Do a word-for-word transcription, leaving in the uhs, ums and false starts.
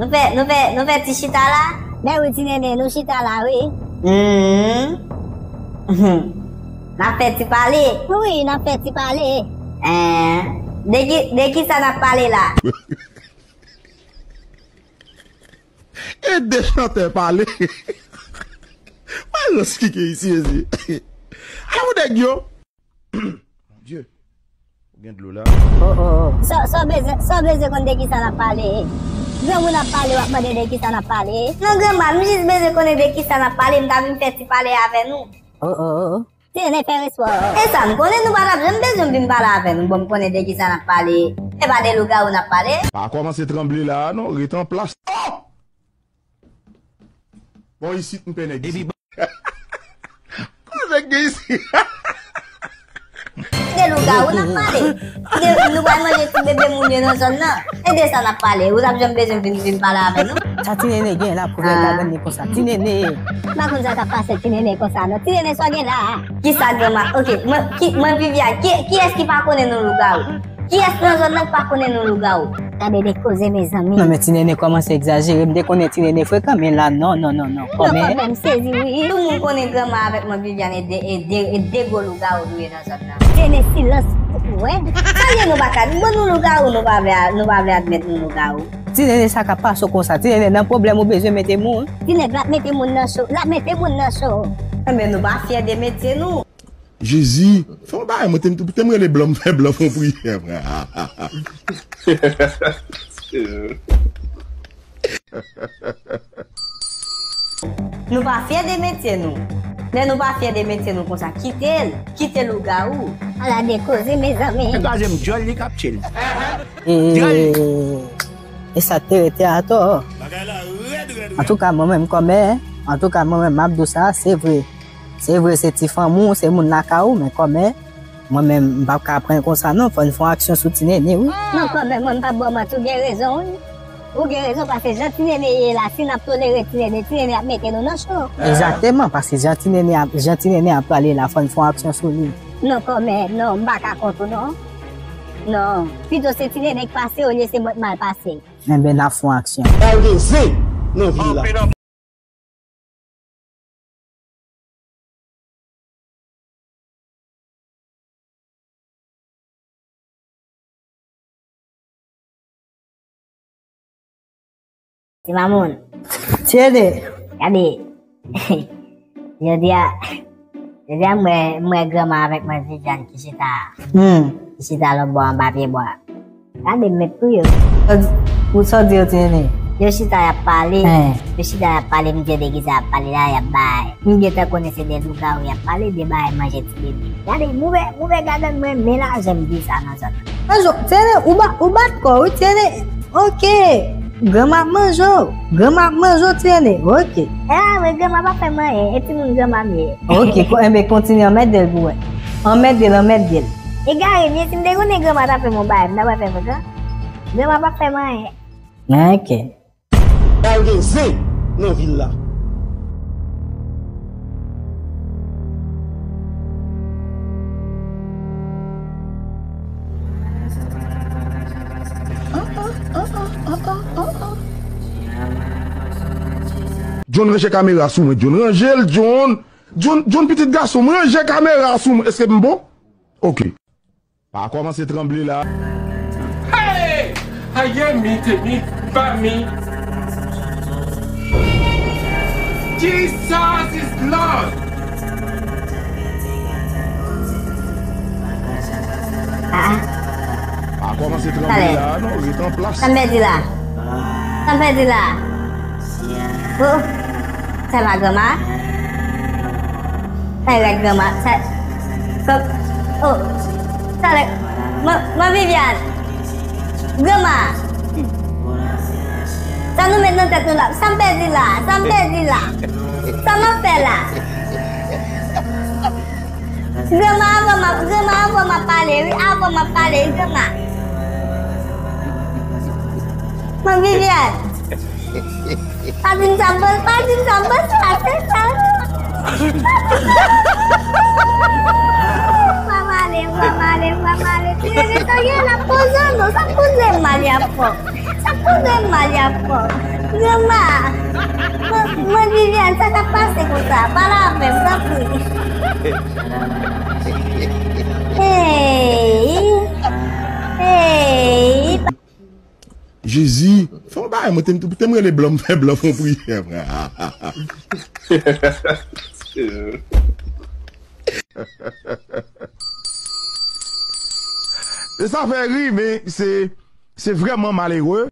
Nou fè, nou fè, nou fè ti chita la? Ben wi, ti nene, nou chita la, wi. Hmm. N ap fè ti pale? Wi, n ap fè ti pale. Eh, de ki, de ki sa n ap pale la? E de chantè pale. Mwen rans kike isi, ezi. Aw nèg yo. Bondye. Ou gen dlo la? Oh, oh, oh. Sa, sa w bezwen, sa w bezwen konn de kisa n ap pale? Granmoun ap pale, w ap mande de kisa n ap pale? Non, granma, m jis bezwen konnen de kisa n ap pale, m ta vin fè ti pale avè nou. Oh, oh, oh, oh. Ti nene fè respè w. E sa, m konnen nou pa t ap janm bezwen vin pale avè nou, bon, m konnen de kisa n ap pale. E pa de lougawou n ap pale. Pa kòmanse tranble la a, non, rete an plas. Oh! Bon, isit, m pè nèg isit. Koze k gen isit? De lougawou n ap pale. De, nou pral manje ti bebe moun yo nan zòn nan. E de sa n ap pale. Ou t ap janm bezwen vin, vin pale avè nou? Sa ti nene gen la pou fè gagann li konsa? Ti nene. M pa konn sa k ap pase ti nene konsa, non. Ti nene, sa w gen la a? Kisa granma? Ok, mwen, ki, mwen Viviane. Ki, kiyès ki pa konnen nou lougawou? Kiyès nan zòn nan k pa konnen nou lougawou? Gade de koze, mezanmi. Non, men ti nene kòmanse egzajere. M te konnen ti nene frekan, men la, non, non, non, non. Non, kòmè. Kòmè, m sezi, wi. Tout moun konnen granma avèk mwen Viviane e de, e de, e de gwo lougawou nou ye nan zòn nan. Ti nene, silans, wè. Sa ye nou pa ka di? Bon, nou lougawou, nou pa vle, nou pa vle admèt nou lougawou. Ti nene, sa k ap pase w konsa? Ti nene, nan pwoblèm ou bezwen mete moun? Ti nèg la ap mete moun nan cho. L ap mete moun nan cho. Enben, nou pa fyè de metye nou. Jezi, fè yon bagay, mwen te, te m rele blan, m fè blan fè yon priyè, frè. Nou pa fyè de metye nou. Lè nou pa fyè de metye nou konsa, kite l, kite lougawou. Ala de koze, mezanmi. Gaze m dyòl li k ap tchil. E, e sa te rete atò. Bagay la rèd, rèd, rèd. Antouka, mwen menm kòmè, antouka, mwen menm, m ap di w sa, se vre. Se vre, se ti fanmi w, se moun lakay ou, men kòmè, mwen menm, m p ap ka pran l konsa non, fò n fè yon aksyon sou ti nene, wi. Non, kòmè, mwen, m p ap ba w manti, ou gen rezon, wi. Ou gen rezon, paske jan ti nene ye la, si n ap tolere ti nene, ti nene ap mete nou nan cho. Egzakteman, paske jan ti nene ap, jan ti nene ap pale la, fò n fè yon aksyon sou li. Non, kòmè, non, m pa ka kont ou, non. Non, pito se ti nene k pase olye se mwen k mal pase. Enben, n ap fè yon aksyon. Al gen zen nan vil la. Ti mamoun. Ti nene. Gade. Jodi a, jodi a m wè, m wè granma avèk mwen Viviane ki chita. Hmm. Ki chita lòtbò anba pye bwa. Gade m met pou yo. Pou sa w di yo, ti nene? Yo chita, y ap pale. Hen. Yo chita, y ap pale, m di yo de kisa y ap pale la, y ap bay. M gentan konnen se de lougawou y ap pale, de bagay manje ti bebe. Gade, mouvè, mouvè gagann mwen, men lajan m di sa nan zòn nan. Manzo, ti nene, ou ba, ou bat kò w, wi, ti nene. Ok. Granma ap manje w. Granma ap manje w, ti nene. Ok. E a vre, granma pa fè m anyen. E timoun granma m ye. Ok, ko-, enben, kontinye anmède l pou wè. Anmède l, anmède l. Egare m ye, si m te konnen granma t ap fè m yon bagay, m ta pral fè frekan. Granma p ap fè m anyen. Ok. Al gen zen nan vil la. John, ranje kamera sou mwen, John. Ranje l, John. John, John, pitit gason m, ranje kamera sou mwen. Èske m bon? Ok. Pa kòmanse tranble la. Hey! Aye mi te mi ba mi. Jesus is Lord! Ah, ah. Pa kòmanse tranble la, non, ret an plas. Sa m pèdi la? Sa m pèdi la? Oh, sa pa granma? Sa e rad granma? Sa, kòk, oh, sa lè, man, man Viviane, granma, sa nou met nan tèt nou la? Sa m pèdi la? Sa m pèdi la? Sa m ap fè la? Granma, avan m ap, granma, avan m ap pale, wi, avan m ap pale, granma. Man Viviane. Pa di m sa m panse, pa di m sa m panse, pa fè sa non. Pa pale. Vwa male, vwa male, ti rete sa gen la poze nou, sa poze mal y ap fò. Sa poze mal y ap fò. Granma, mwen Viviane, sa k ap pase konsa? Pale avè m, tanpri. Hey, hey. Jezi, fè yon bagay, mwen te, te m rele blan, m fè blan fè yon priyè, frè. E sa fè ri, men se, se vrèman malere.